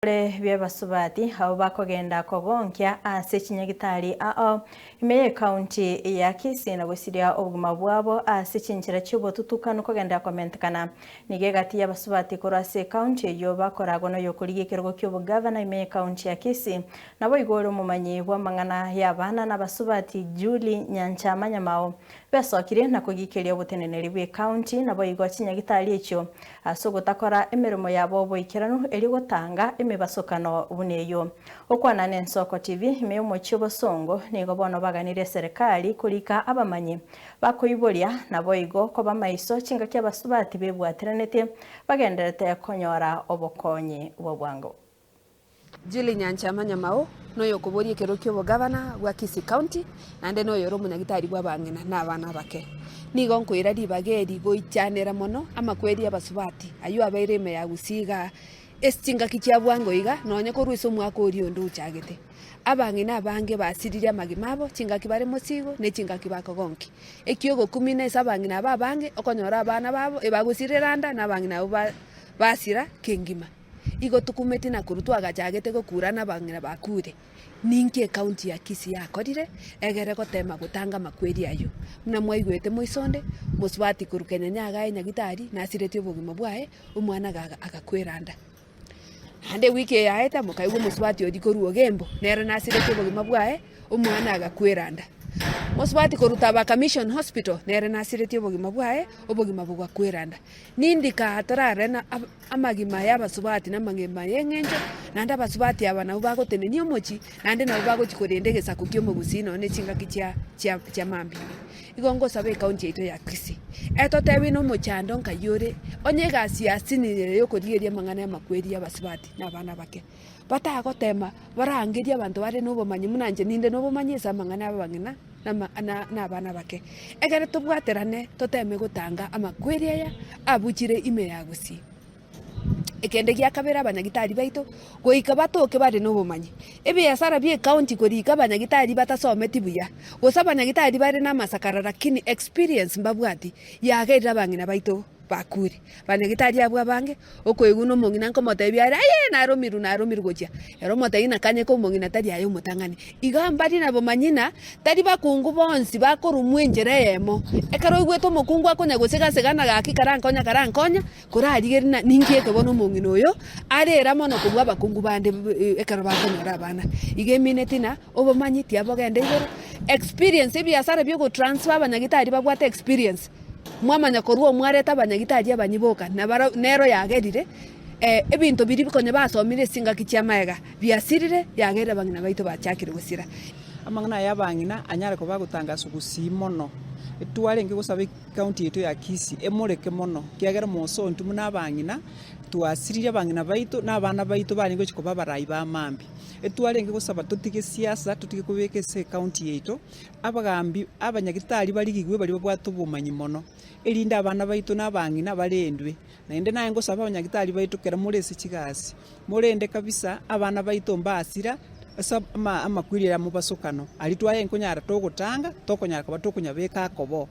Ore bi'abasubati abwo bakogenda kogonkia ase chinyagitari ao ime y'ecounty ya Kisii na gosiria obogima bwabo ase chinchera chi'obotutukanu kogenderera komentekana. Nigo egati y'abasubati korwa ase ecounty eyio bakoragwa noyokorigia ekerogo ki'obogavana ime y'ecounty ya Kisii. Naboigo ore omomanyi bw'amang'ana y'abana na abasubati Julie Nyanchama Nyamao Besokirie na kogikeria oboteneneri bw'ecounty naboigo chinyagitari echio ase ogotakora emeremo yabo oboikeranu erio gotanga emebasokano buna eyio. Gokwana n'Ensoko TV ime y'omochie obosongo nigo bono baganirie eserekari korika abamanyi bakoiboria naboigo koba maiso chingaki abasubati bebwateranetie bagendererete konyora obokonyi bwa bwango. Julie Nyanchama Nyamao noyokoboria ekero ki'obogavana bwa Kisii County, naende noyore omonyagitari bw'abang'ina na abana abake. Nigo nkoira ribaga eri goichanera mono amakweri y'abasubati ayio abeire ime ya Gusii igaa ase chingaki chia bwango iga nonye korwa ase omwaka oria onde ochagete. Abang'ina abange basiririe amagima abo chingaki bare mosigo ne chingaki bakogonkia. Ekiogokumina ase abang'ina aba abange okonyora abana babo ebagosirera anda na abang'ina abwo ba basira kengima. Igo tokumeti na korwa twagachagete gokura na abang'ina bakure. Ninki ecounty ya Kisii yakorire egere gotema gotanga amakweri ayio? Buna mwaigwete moisonde, mosubati korwa Kenya nyagaye nyagitari nasiretie obogima bwaye, omwana agakwera anda. Naende ewiki eye yaeta mokaigwa omosubati oria korwa Ogembo nere nasiretie obogima bwaye, omwana agakwera anda. Mosubati korwa Tabaka Mission Hospital nere nasiretie obogima bwaye, obogima bogakwera anda. Nindi kaa torarore na amagima y'abasubati na amagima y'eng'encho, naende abasubati aba nabwo bagotenenia omochie, naende nabwo bagochia korenda egesaku kia omogusii nonye ne chingaki chia chia chia mambia. Igo ngosaba ecounty yaito ya Kisii, etotebie na omochando nkai ore, onye egasi yasinire ya okorigereria amang'ana y'amakweri y'abasubati na abana abake, batagotema barangerie abanto bare na obomanyi buna inche ninde na obomanyi ase amang'ana y'abang'ina. na abana bake, ekero tobwaterane toteme gotanga amakweri aya abuchire ime ya gusii. Ekende gia kabere abanyagitari baito goika batoke bare na obomanyi, ebiasara bia ecounty korika abanyagitari batasometi buya, gose abanyagitari bare na amasakara lakini experience mbabwati, yagerire abang'ina baito. Bakure. Banyagitari abwo abange, okoigwa nomong'ina nkomotebia are, Aye! Naromirwe, naromirwe gochia. Ere omotebia ng'a kanyeka omong'ina tari aye omotang'ani. Iga mbari nabo manyina, tari bakungu bonsi bakorumwa enchera eyemo. Ekero oigwete omokungu akonya gosega-segana gaki karankonya karankonya, korarigereria ng'a ninki eke bono omong'ina oyo arera mono kobua abakungu bande ekero bakonyora abana. Iga emineti ng'a obomanyi tiabogenda igoro, experience, ebiasara bia ogotransfer abanyagitari babwate experience. Mwamanya korwa omwarete abanyagitari abanyi boka, na barabwo nero yagerire ebinto biria konya basomire ase chingaki chi'amaega biasirire, yagerire abang'ina baito bachakire gosira. Amang'ana aya abang'ina anyare koba agotangasa ogosii mono, twarenge gosaba ecounty yaito ya Kisii emoreke mono, ekiagera moso intwe buna abang'ina, twasiririe abang'ina baito na abana baito barenge gochia koba abarai ba mambia. Etwarenge gosaba totige siasa, totige kobeka ase ecounty yaito. Abagambi abanyagitari barigigwe baria babwate obomanyi mono, erinde abana baito na abang'ina barendwe. Naende naye ngosaba abanyagitari baito kera more ase chigasi, morende kabisa abana baito mbasira ase amakweri aya mobasokano, aria twaye nkonyara togotanga, tokonyara koba tokonyabeka akoboo.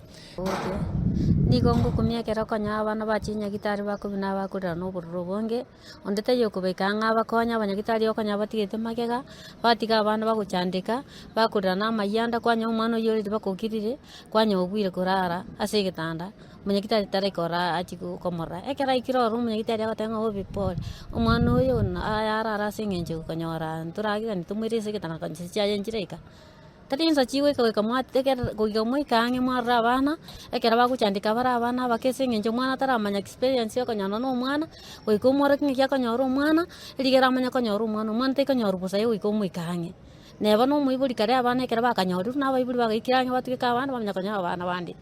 Nigo ngokumia ekero okonyora abana ba chinyagitari bakobina bakorera na obororo obonge. Onde taiyo okobaika ang'e abakonye abanyagitari okonyora batigete magega, batiga abana bagochandeka, bakorera na amayianda kwanyora omwana oyio already bakokirire, kwanyora obuire korara ase egetanda, omonyagitari taraika achie komorora. Ekero aikire ororo omonyagitari agoteba ng'a obe pole, omwana oyo ayarara ase eng'encho okonyora ntoragigani tomoire ase egetanda chinsa chiaye nchiraika. Tari insa chigoika goika mwategerera goika moike ang'e mwarore abana, ekero bagochandeka bare abana abake ase eng'encho omwana taramanya experience ya okonyora na omwana, goika omworokia ng'aki akonyora omwana, rigere amanye konyora omwana, omwana taikonyorwa bosa igo goika omoike ang'e. Neba na omoibori kare abana ekero bakanyorirwe na abaibori bagaikire ang'e batugeke abana bamanya konyora abana bande.